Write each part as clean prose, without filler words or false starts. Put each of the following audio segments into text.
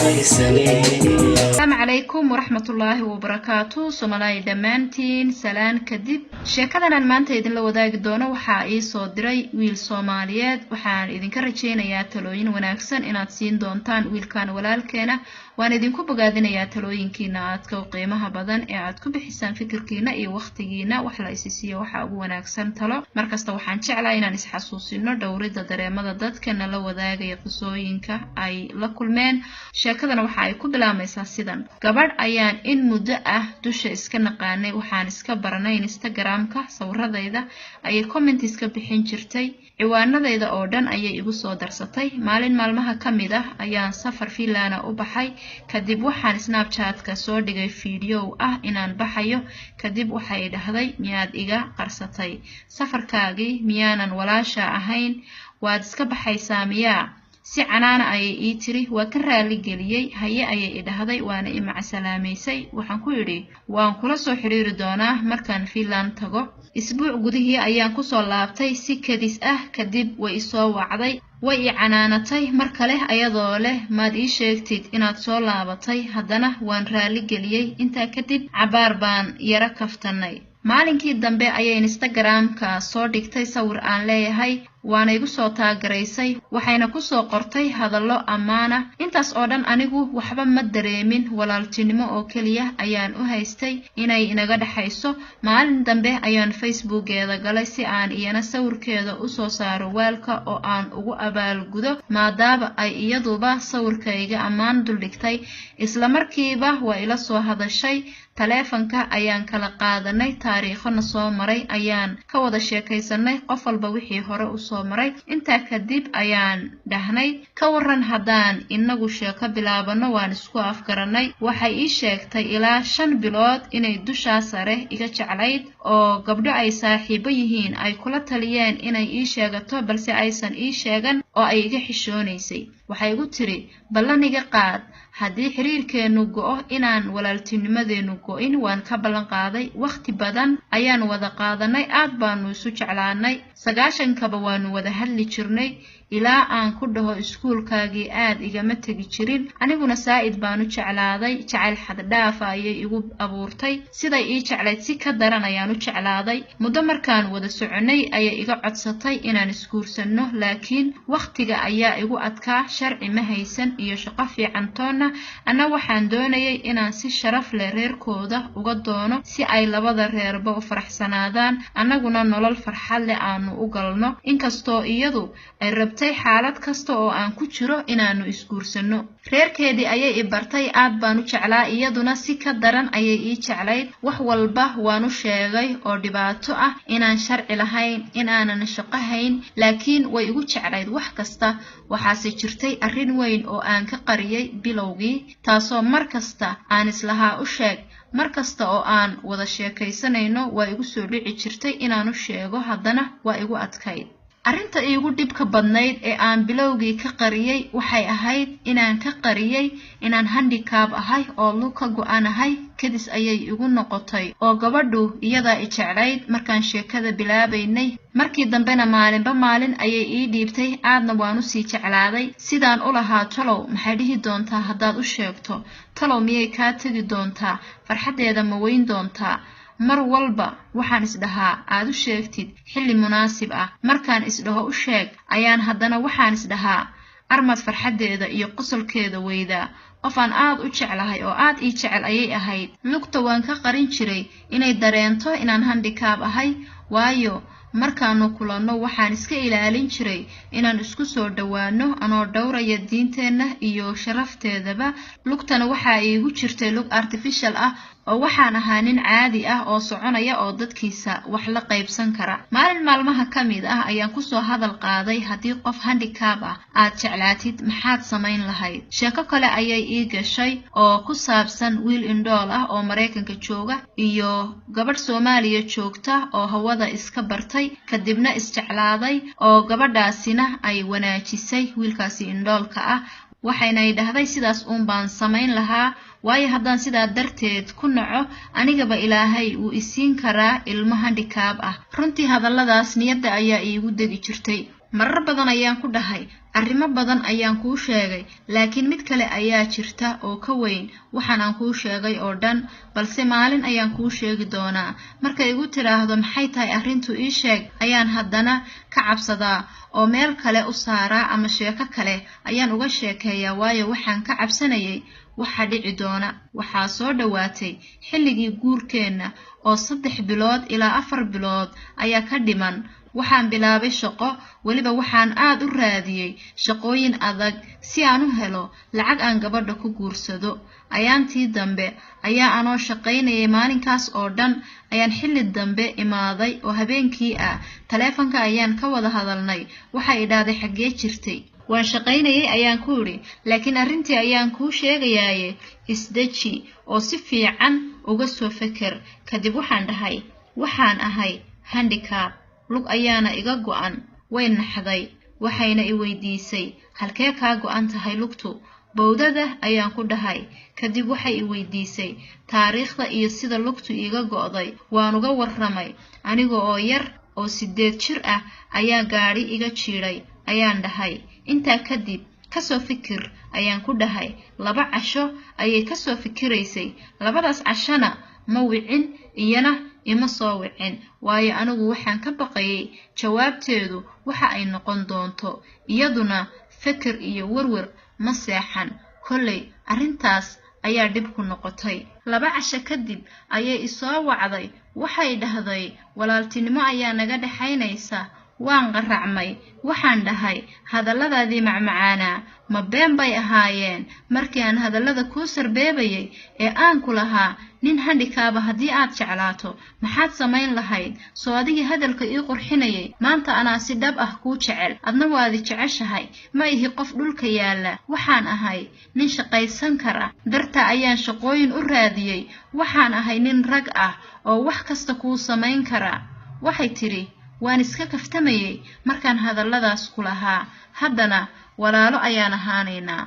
Asalaamu calaykum waraxmatullaahi wabarakaatu. Soomaaliya dhammaantiin, salaan kadib, sheekadan aan maanta idinla wadaagi doono waxaa ii soo diray wiil Soomaaliyeed. Waxaan idinka rajaynayaa talooyin wanaagsan inaad siin doontaan wiilkan walaalkeena. Waan idinku bogaadinayaa talooyinkiina aadka u qiimaha badan ee aad ku bixisaan fikirkiina iyo wakhtigiina. Wax la isi siiyo waxaa ugu wanaagsan talo. Markasta waxaan jeclaa inaan isxasuusino dhowridda dareemada dadka nala wadaagaya qisooyinka ay la kulmeen. Sheekadana waxa ay ku bilaabmaysaa sidan: gabadh ayaan in muddo ah dusha iska naqaanay. Waxaan iska baranay Instagramka. Sawiradayda ayay comment iska bixin jirtay, ciwaanadayda oo dhan ayay igu soo darsatay. Maalin maalmaha ka mid ah ayaan safar Finlana u baxay. Kadib waxaan Snapchatka soo dhigay fiidiyow ah inaan baxayo. Kadib waxay dhahday: "Miyaad iga qarsatay safarkaagii? Miyaanan walaasha ahayn? Waad iska baxaysaa miyaa?" Si canaana ayay ii tiri. Waa ka raali geliyey. "Haye," ayay i dhahday, waana i macsalaamaysay. Waxaan ku idhi: "Waan kula soo xiriiri doonaa markaan Finland tago." Isbuuc gudihii ayaan kusoo laabtay si kadis ah. Kadib way isoo wacday, way i canaanatay mar kale, ayadoo leh: "Maad ii sheegtid inaad soo laabatay?" Haddana waan raali geliyey. Intaa kadib cabaar baan yaro kaftanay. Maalinkii dambe ayay Instagramka soo dhigtay sawir aan leeyahay, waana igu soo taagaraysay, waxayna kusoo qortay hadallo ammaana. Intaas oo dhan anigu waxba ma dareemin, walaaltinimo oo keliya ayaan u haystay inay inaga dhexayso. Maalin dambe ayaan Facebookeeda galay si aan iyana sawirkeeda usoo saaro waalka oo aan ugu abaalgudo, maadaama ay iyaduba sawirkayga ammaan duldhigtay. Isla markiiba waa ila soo hadashay. Taleefanka ayaan kala qaadanay, taariikhona soo maray ayaan ka wada sheekaysanay, qof walba wixii hore usoo maray. Intaa kadib ayaan dhahnay: "Ka waran haddaan inagu sheeko bilaabano?" Waan isku afgaranay. Waxay ii sheegtay ilaa 5 bilood inay dushaa sare iga jeclayd, oo gabdho ay saaxiibo yihiin ay kula taliyeen inay ii sheegato, balse aysan ii sheegan oo ay iga xishoonaysay. Waxay igu tiri: "Ballan iga qaad haddii xiriirkeennu go'o inaan walaaltinimadeennu go'in." Waan ka ballan qaaday. Wakhti badan ayaan wada qaadanay, aad baanu isu jeclaanay. Sagaashankaba waanu wada hadli jirnay. Ilaa aan ku dhaho iskuulkaagii aad igama tegi jirin. Aniguna saa'id baanu jeclaaday. Jacayl xaddhaafa ayay igu abuurtay. Siday ii jeclayd si ka daran ayaan u jeclaaday. Muddo markaan wada soconnay ayay iga codsatay inaan isguursanno, laakiin wakhtiga ayaa igu adkaa. Sharci ma haysan iyo shaqo fiican toonna. Anna waxaan doonayay inaan si sharaf leh reerkooda uga doono, si ay labada reerba u faraxsanaadaan, annaguna nolol farxad leh aanu u galno, inkastoo iyadu ay rabtay xaalad kasta oo aan ku jiro inaannu isguursanno. Reerkeedii ayay i bartay. Aad baan u jeclaa, iyaduna si ka daran ayay ii jeclayd. Wax walba waan u sheegay oo dhibaato ah: inaan sharci lahayn, inaanan shaqo hayn, laakiin way igu jeclayd wax kasta. Waxaase jirtay arrin weyn oo aan ka qariyay bilowgii, taasoo mar kasta aan islahaa u sheeg. Mar kasta oo aan wada sheekaysanayno waa igu soo dhici jirtay inaan u sheego, haddana waa igu adkayd. Arrinta iigu dhibka badnayd ee aan bilowgii ka qariyey waxay ahayd inaan ka qariyey inaan handicap ahay oo lug ka go'anahay. Kadis ayay igu noqotay, oo gabadhu iyadaa i jeclayd markaan sheekada bilaabaynay. Markii dambena maalinba maalin ayay ii dhiibtay, aadna waan usii jeclaaday. Sidaan u lahaa: "Talow maxay dhihi doontaa haddaad u sheegto? Talow miyay kaa tegi doontaa? Farxaddeeda ma weyn doontaa?" Mar walba waxaan isdhahaa aad u sheegtid xilli munaasib ah. Markaan isdhaho u sheeg ayaan haddana waxaan isdhahaa: "Armad farxaddeeda iyo qosolkeeda weydaa?" Qof aan aad u jeclahay oo aad ii jecel ayay ahayd. Lugta waan ka qarin jiray inay dareento inaan handicap ahay, waayo markaanu kulanno waxaan iska ilaalin jiray inaan isku soo dhowaano, anoo dhowraya diinteenna iyo sharafteedaba. Lugtana waxaa iigu jirtay lug artificial ah, oo waxaan ahaa nin caadi ah oo soconaya oo dadkiisa wax la qaybsan kara. Maalin maalmaha ka mid ah ayaan kusoo hadal qaaday: "Haddii qof handicap ah aad jeclaatid, maxaad samayn lahayd?" Sheeko kale ayay ii gashay oo ku saabsan wiil indhool ah oo Maraykanka jooga iyo gabadh Soomaaliya joogta oo hawada iska bartay, kadibna isjeclaaday, oo gabadhaasina ay wanaajisay wiilkaasi indhoolka ah. Waxaynay dhahday: "Sidaas uun baan samayn lahaa, waayo haddaan sidaa darteed ku naco, anigaba Ilaahay wuu isiin karaa ilmo handicap ah." Runtii hadalladaas niyadda ayaa iigu degi jirtay. Marar badan ayaan ku dhahay, arrimo badan ayaan kuu sheegay, laakiin mid kale ayaa jirta oo ka weyn waxaan aan kuu sheegay oo dhan, balse maalin ayaan kuu sheegi doonaa. Markay igu tidhaahdo maxay tahay arrintu ii sheeg, ayaan haddana ka cabsadaa oo meel kale u saaraa ama sheeko kale ayaan uga sheekeeyaa, waayo waxaan ka cabsanayay waxa dhici doona. Waxaa soo dhowaatay xilligii guurkeenna oo 3 bilood ilaa 4 bilood ayaa ka dhiman. Waxaan bilaabay shaqo, weliba waxaan aad u raadiyey shaqooyin adag si aan u helo lacag aan gabadha ku guursado. Ayaantii dambe ayaa anoo shaqaynayay maalinkaas oo dhan ayaan xilli dambe imaaday oo habeenkii ah. Taleefanka ayaan ka wada hadalnay. Waxay idhaahday xaggee jirtay? Waan shaqaynayay ayaan ku idhi, laakiin arrintii ayaan kuu sheegayaaye isdeji oo si fiican uga soo feker. Kadib waxaan dhahay waxaan ahay handicap, lug ayaana iga go'an. Way naxday, waxayna i weydiisay halkee kaa go'an tahay lugtu? Bowdada ayaan ku dhahay. Kadib waxay i weydiisay taariikhda iyo sida lugtu iiga go'day. Waan uga warramay. Aniga oo yar oo 8 jir ah ayaa gaadhi iga jiidhay ayaan dhahay. Intaa kadib kasoo fikir ayaan ku dhahay. 2 casho ayay kasoo fikiraysay. Labadaas cashona ma wicin, iyana ima soo wicin, waayo anigu waxaan ka baqayay jawaabteedu waxa ay noqon doonto. Iyaduna fikir iyo werwer ma seexan. Kolley arrintaas ayaa dhib ku noqotay. 2 casho kadib ayay isoo wacday. Waxay dhahday walaaltinimo ayaa naga dhexaynaysa. Waan qaracmay. Waxaan dhahay hadalladaadii macmacaanaa ma been bay ahaayeen markii aan hadallada kuu sarbeebayay ee aan ku lahaa nin handikaaba haddii aad jeclaato maxaad samayn lahayd? Soo adigii hadalka ii qurxinayay, maanta anaa si dhab ah kuu jecel, adna waadi jeceshahay. Ma ihi qof dhulka yaalla, waxaan ahay nin shaqaysan kara, dartaa ayaan shaqooyin u raadiyey. Waxaan ahay nin rag ah oo wax kasta kuu samayn kara. Waxay tidhi waan iska kaftamayay markaan hadalladaas ku lahaa, haddana walaalo ayaan ahaanaynaa.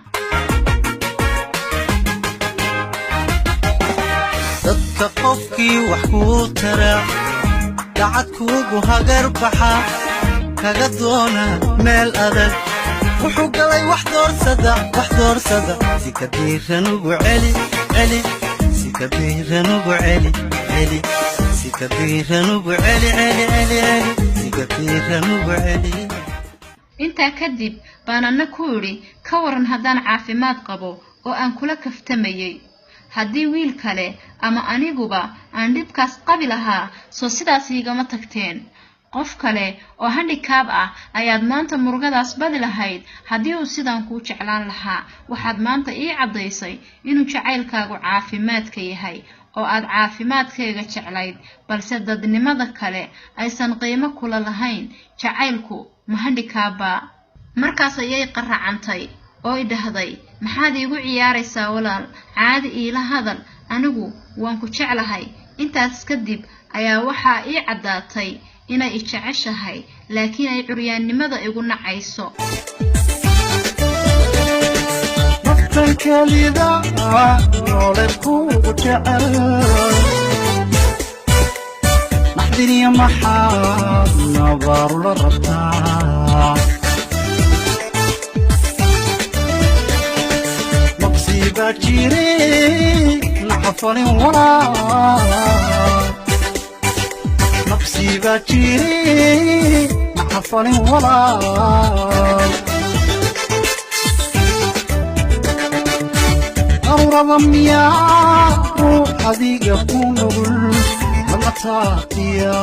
Dadka qofkii wax kuu tara, gacad kuugu hagar baxa, kaga doona meel adag, wuxuu galay wax doorsada, wax doorsada, si ka diiran ugu celi, celi, si ka diiran ugu celi, celi, si ka diiran ugu celi, celi, celi, celi, si ka diiran ugu celi. Intaa kadib baan anna ku idhi ka waran haddaan caafimaad qabo oo aan kula kaftamayay. Haddii wiil kale ama aniguba aan dhibkaas qabi lahaa, soo sidaas iigama tagteen. Qof kale oo handikaab ah ayaad maanta murugadaas badi lahayd haddii uu sidaan kuu jeclaan lahaa. Waxaad maanta ii caddaysay inuu jacaylkaagu caafimaadka yahay oo aad caafimaadkayga jeclayd, balse dadnimada kale aysan qiimo kula lahayn. Jacaylku ma handikaabba? Markaas ayay qaracantay oo i dhahday maxaad iigu ciyaaraysaa walaal? Caadi iila hadal, anigu waan ku jeclahay. Intaas kadib ayaa waxaa ii caddaatay inay i jeceshahay, laakiin ay curyaannimada igu nacayso. Naftan kelida noole kuugu jecel, naxdiniyo maxaad nabaarula rabtaa? Naqsiibaa jire naxafalin walaal, naqsiibaa jire naxafalin walaal. Darurada miyaa ruux adiga ku nugul lama taaqiya?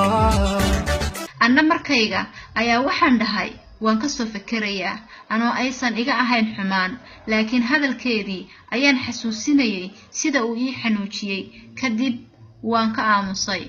Anna markayga ayaa waxaan dhahay waan ka soo fekerayaa, anoo aysan iga ahayn xumaan, laakiin hadalkeedii ayaan xasuusinayay sida uu ii xanuujiyey. Kadib waan ka aamusay.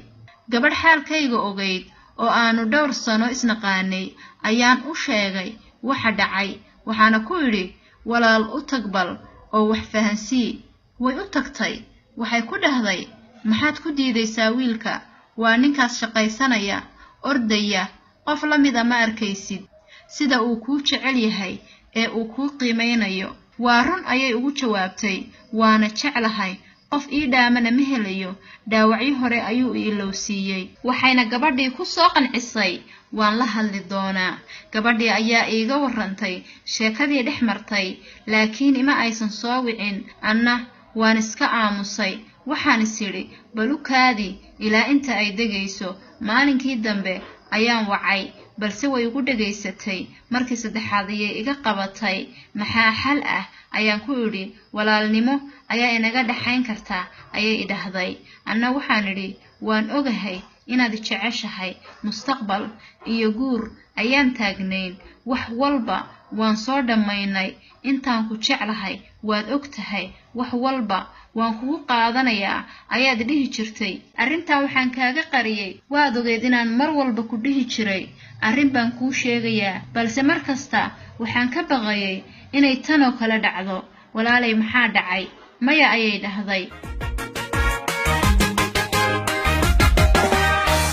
Gabadh xaalkayga ogayd oo aanu dhowr sano isnaqaanay ayaan u sheegay waxa dhacay, waxaana ku idhi walaal u tag bal oo wax fahansii. Way u tagtay. Waxay ku dhahday maxaad ku diidaysaa wiilka? Waa ninkaas shaqaysanaya, ordaya, qof la mida ma arkaysid sida uu kuu jecel yahay ee uu kuu qiimaynayo. Waa run ayay ugu jawaabtay, waana jeclahay Qof ii dhaamana ma helayo. Dhaawacyo hore ayuu i ilowsiiyey. Waxayna gabadhii ku soo qancisay, "Waan la hadli doonaa." Gabadhii ayaa iiga warrantay sheekadii dhex martay, laakiin ima aysan soo wicin. Anna waan iska aamusay. Waxaan is idhi, bal u kaadi ilaa inta ay degayso. Maalinkii dambe ayaan wacay, balse way igu dhegaysatay. Markii saddexaad ayay iga qabatay. "Maxaa xal ah?" ayaan ku idhi. "Walaalnimo ayaa inaga dhexayn kartaa," ayay idhahday. Anna waxaan idhi, "Waan ogahay inaad jeceshahay. Mustaqbal iyo guur ayaan taagnayn. Wax walba waan soo dhammaynay. Intaan ku jeclahay waad og tahay. Wax walba waan kugu qaadanayaa ayaad dhihi jirtay. Arrintaa waxaan kaaga qariyey, waad ogeyd inaan mar walba ku dhihi jiray, arrin baan kuu sheegayaa, balse mar kasta waxaan ka baqayay inay tanoo kale dhacdo. Walaalay, maxaa dhacay?" "Maya," ayay dhahday.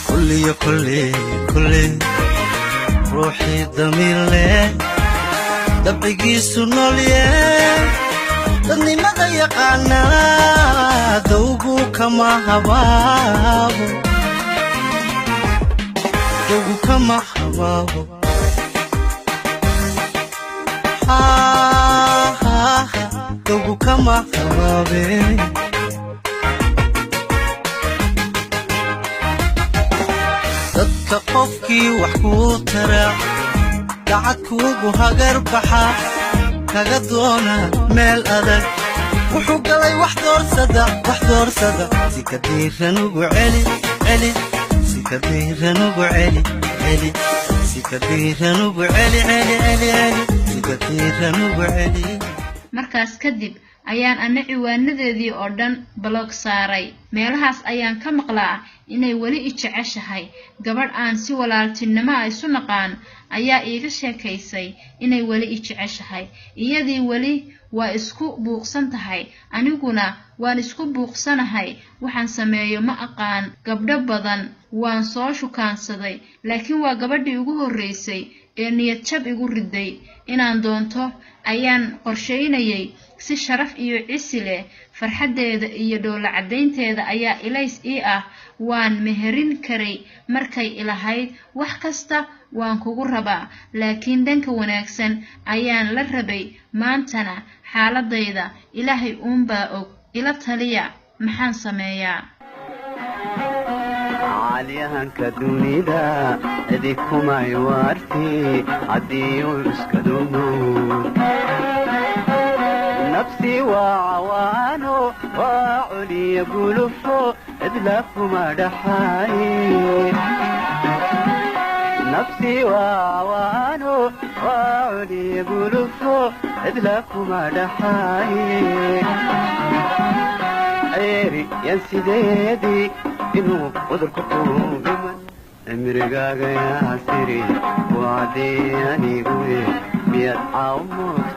Kulliyo kulli kulli ruuxii damiir leh, dabcigiisu noolye, dadnimada yaqaanaa, dawgu kama habaabo, dawgu kama habaabo. Dawgu kama habaabe. Dadka qofkii wax kuu tara, dacad kuugu hagar baxa, kaga doona meel adag, wuxuu galay wax doorsada, wax doorsada. Si ka diiran ugu celi, celi. Si ka diiran ugu celi, celi. Si ka diiran ugu celi, celi, celi, celi. Si ka diiran ugu celi. Markaas kadib ayaan ana ciwaanadeedii oo dhan block saaray. Meelahaas ayaan ka maqlaa inay weli i jeceshahay. Gabadh aan si walaaltinimo a isu naqaan ayaa iiga sheekaysay inay weli i jeceshahay. Iyadii weli waa isku buuqsan tahay, aniguna waan isku buuqsanahay. Waxaan sameeyo ma aqaan. Gabdho badan waan soo shukaansaday, laakiin waa gabadhii ugu horreysay ee niyad jab igu riday. Inaan doonto ayaan qorshaynayay si sharaf iyo cisi leh. Farxaddeeda iyo dhoolla caddaynteeda ayaa ilays ii ah. Waan meherin karay markay ilahayd, "Wax kasta waan kugu rabaa," laakiin dhanka wanaagsan ayaan la rabay. Maantana xaaladayda Ilaahay uunbaa og. Ila taliya, maxaan sameeyaa? Caalyahanka dunida cidi kumay waarti haddii uu iska dumo. Nafsi waa cawaano, waa coliya gulufo, cidla kuma dhaxaaye. Nafsi waa cawaano, waa coliya gulufo, cidla kuma dhaxaaye. Ceeri yan sideedii inuu cudurku kuugiman cimrigaaga yaasiri waadii aniguye, miyaad caaw moogta?